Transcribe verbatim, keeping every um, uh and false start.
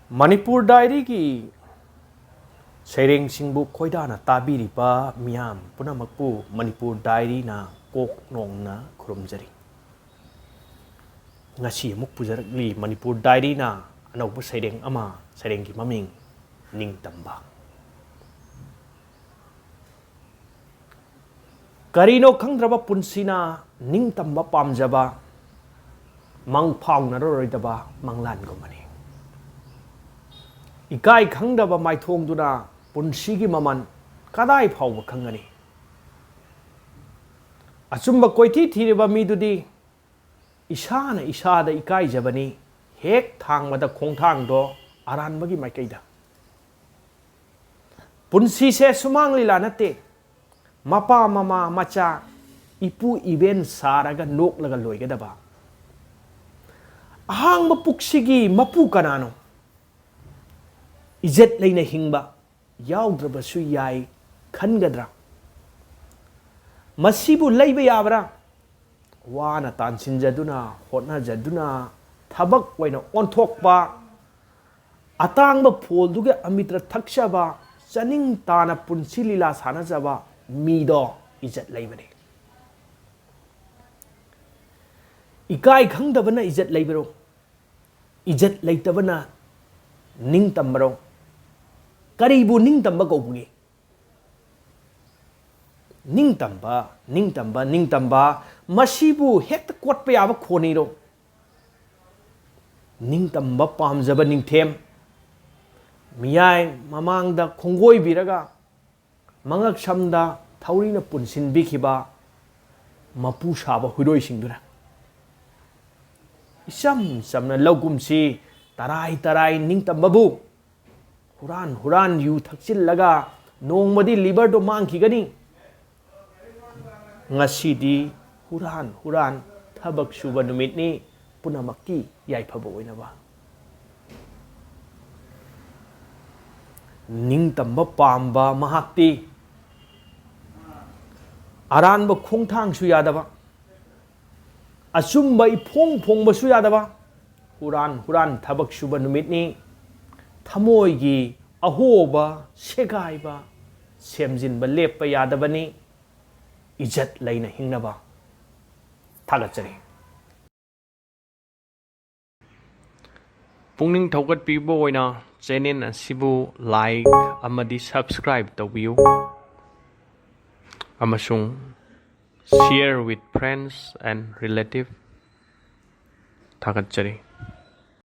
ꯃꯅꯤꯄꯨꯔ ꯗꯥꯏꯔꯤꯒꯤ ꯁꯩꯔꯦꯡꯁꯤꯡꯕꯨ ꯈꯣꯏꯗꯥꯅ ꯇꯥꯕꯤꯔꯤꯕ ꯃꯤꯌꯥꯝ ꯄꯨꯝꯅꯃꯛꯄꯨ ꯃꯅꯤꯄꯨꯔ ꯗꯥꯏꯔꯤꯅ ꯀꯣꯛ ꯅꯣꯡꯅ ꯈꯨꯔꯨꯝꯖꯔꯤ꯫ ꯉꯁꯤ ꯑꯃꯨꯛ ꯄꯨꯖꯔꯛꯂꯤ ꯃꯅꯤꯄꯨꯔ ꯗꯥꯏꯔꯤꯅ ꯑꯅꯧꯕ ꯁꯩꯔꯦꯡ ꯑꯃ, ꯁꯩꯔꯦꯡꯒꯤ ꯃꯃꯤꯡ ꯅꯤꯡꯇꯝꯕ꯫ ꯀꯔꯤꯅꯣ ꯈꯪꯗ꯭ꯔꯕ ꯄꯨꯟꯁꯤꯅ ꯅꯤꯡꯇꯝꯕ ꯄꯥꯝꯖꯕ ꯃꯪ ꯐꯥꯎꯅꯔꯔꯣꯏꯗꯕ ꯃꯪꯂꯥꯟꯒꯨꯝꯕꯅꯤ꯫ ꯏꯀꯥꯏ ꯈꯪꯗꯕ ꯃꯥꯏꯊꯣꯡꯗꯨꯅ ꯄꯨꯟꯁꯤꯒꯤ ꯃꯃꯜ ꯀꯗꯥꯏ ꯐꯥꯎꯕ ꯈꯪꯒꯅꯤ? ꯑꯆꯨꯝꯕ ꯀꯣꯏꯊꯤ ꯊꯤꯔꯤꯕ ꯃꯤꯗꯨꯗꯤ ꯏꯁꯥꯅ ꯏꯁꯥꯗ ꯏꯀꯥꯏꯖꯕꯅꯤ꯫ ꯍꯦꯛ ꯊꯥꯡꯕꯗ ꯈꯣꯡꯊꯥꯡꯗꯣ ꯑꯔꯥꯟꯕꯒꯤ ꯃꯥꯏꯀꯩꯗ꯫ ꯄꯨꯟꯁꯤꯁꯦ ꯁꯨꯃꯥꯡ ꯂꯤꯂꯥ ꯅꯠꯇꯦ꯫ ꯃꯄꯥ ꯃꯃꯥ ꯃꯆꯥ ꯏꯄꯨ ꯏꯕꯦꯟ ꯁꯥꯔꯒ ꯅꯣꯛꯂꯒ ꯂꯣꯏꯒꯗꯕ꯫ ꯑꯍꯥꯡꯕ ꯄꯨꯛꯁꯤꯒꯤ ꯃꯄꯨ ꯀꯅꯥꯅꯣ? ꯏꯖꯠ ꯂꯩꯅ ꯍꯤꯡꯕ ꯌꯥꯎꯗ꯭ꯔꯕꯁꯨ ꯌꯥꯏ ꯈꯟꯒꯗ꯭ꯔꯥ? ꯃꯁꯤꯕꯨ ꯂꯩꯕ ꯌꯥꯕ꯭ꯔꯥ? ꯋꯥꯅ ꯇꯥꯟꯁꯤꯟꯖꯗꯨꯅ, ꯍꯣꯠꯅꯖꯗꯨꯅ, ꯊꯕꯛ ꯑꯣꯏꯅ ꯑꯣꯟꯊꯣꯛꯄ, ꯑꯇꯥꯡꯕ ꯐꯣꯜꯗꯨꯒꯤ ꯑꯃꯤꯇ꯭ꯔ ꯊꯛꯆꯕ, ꯆꯥꯅꯤꯡ ꯇꯥꯅ ꯄꯨꯟꯁꯤ ꯂꯤꯂꯥ ꯁꯥꯟꯅꯖꯕ ꯃꯤꯗꯣ ꯏꯖꯠ ꯂꯩꯕꯅꯤ꯫ ꯏꯀꯥꯏ ꯈꯪꯗꯕꯅ ꯏꯖꯠ ꯂꯩꯕꯔꯣ? ꯏꯖꯠ ꯂꯩꯇꯕꯅ ꯅꯤꯡꯇꯝꯕꯔꯣ? ꯀꯔꯤꯕꯨ ꯅꯤꯡꯇꯝꯕ ꯀꯧꯕꯒꯦ? ꯅꯤꯡꯇꯝꯕ, ꯅꯤꯡꯇꯝꯕ, ꯅꯤꯡꯇꯝꯕ, ꯃꯁꯤꯕꯨ ꯍꯦꯛꯇ ꯀꯣꯠꯄ ꯌꯥꯕ ꯈꯣꯟꯅꯤꯔꯣ? ꯅꯤꯡꯇꯝꯕ ꯄꯥꯝꯖꯕ ꯅꯤꯡꯊꯦꯝ, ꯃꯤꯌꯥꯏ ꯃꯃꯥꯡꯗ ꯈꯣꯡꯒꯣꯏꯕꯤꯔꯒ ꯃꯉꯛ ꯁꯝꯗ ꯊꯧꯔꯤꯅ ꯄꯨꯟꯁꯤꯟꯕꯤꯈꯤꯕ ꯃꯄꯨ ꯁꯥꯕ ꯍꯨꯏꯔꯣꯏꯁꯤꯡꯗꯨꯅ ꯏꯆꯝ ꯆꯝꯅ ꯂꯧꯒꯨꯝꯁꯤ ꯇꯔꯥꯏ ꯇꯔꯥꯏ ꯅꯤꯡꯇꯝꯕꯕꯨ ꯍꯨꯔꯥꯟ ꯍꯨꯔꯥꯟ ꯌꯨ ꯊꯛꯆꯤꯜꯂꯒ ꯅꯣꯡꯃꯗꯤ ꯂꯤꯚꯔꯗꯣ ꯃꯥꯡꯈꯤꯒꯅꯤ꯫ ꯉꯁꯤꯗꯤ ꯍꯨꯔꯥꯟ ꯍꯨꯔꯥꯟ ꯊꯕꯛ ꯁꯨꯕ ꯅꯨꯃꯤꯠꯅꯤ꯫ ꯄꯨꯝꯅꯃꯛꯀꯤ ꯌꯥꯏꯐꯕ ꯑꯣꯏꯅꯕ꯫ ꯅꯤꯡꯇꯝꯕ ꯄꯥꯝꯕ ꯃꯍꯥꯛꯇꯤ ꯑꯔꯥꯟꯕ ꯈꯣꯡꯊꯥꯡꯁꯨ ꯌꯥꯗꯕ, ꯑꯆꯨꯝꯕ ꯏꯐꯣꯡ ꯐꯣꯡꯕꯁꯨ ꯌꯥꯗꯕ, ꯍꯨꯔꯥꯟ ꯍꯨꯔꯥꯟ ꯊꯕꯛ ꯁꯨꯕ ꯅꯨꯃꯤꯠꯅꯤ꯫ ꯊꯃꯣꯏꯒꯤ ꯑꯍꯣꯕ, ꯁꯦꯒꯥꯏꯕ, ꯁꯦꯝꯖꯤꯟꯕ ꯂꯦꯞꯄ ꯌꯥꯗꯕꯅꯤ꯫ ꯏꯖꯠ ꯂꯩꯅ ꯍꯤꯡꯅꯕ꯫ ꯊꯥꯒꯠꯆꯔꯤ꯫ ꯄꯨꯛꯅꯤꯡ ꯊꯧꯒꯠꯄꯤꯕ ꯑꯣꯏꯅ channel ꯑꯁꯤꯕꯨ like ꯑꯃꯗꯤ subscribe ꯇꯧꯕꯤꯌꯨ, ꯑꯃꯁꯨꯡ share with friends and relative꯫ ꯊꯥꯒꯠꯆꯔꯤ꯫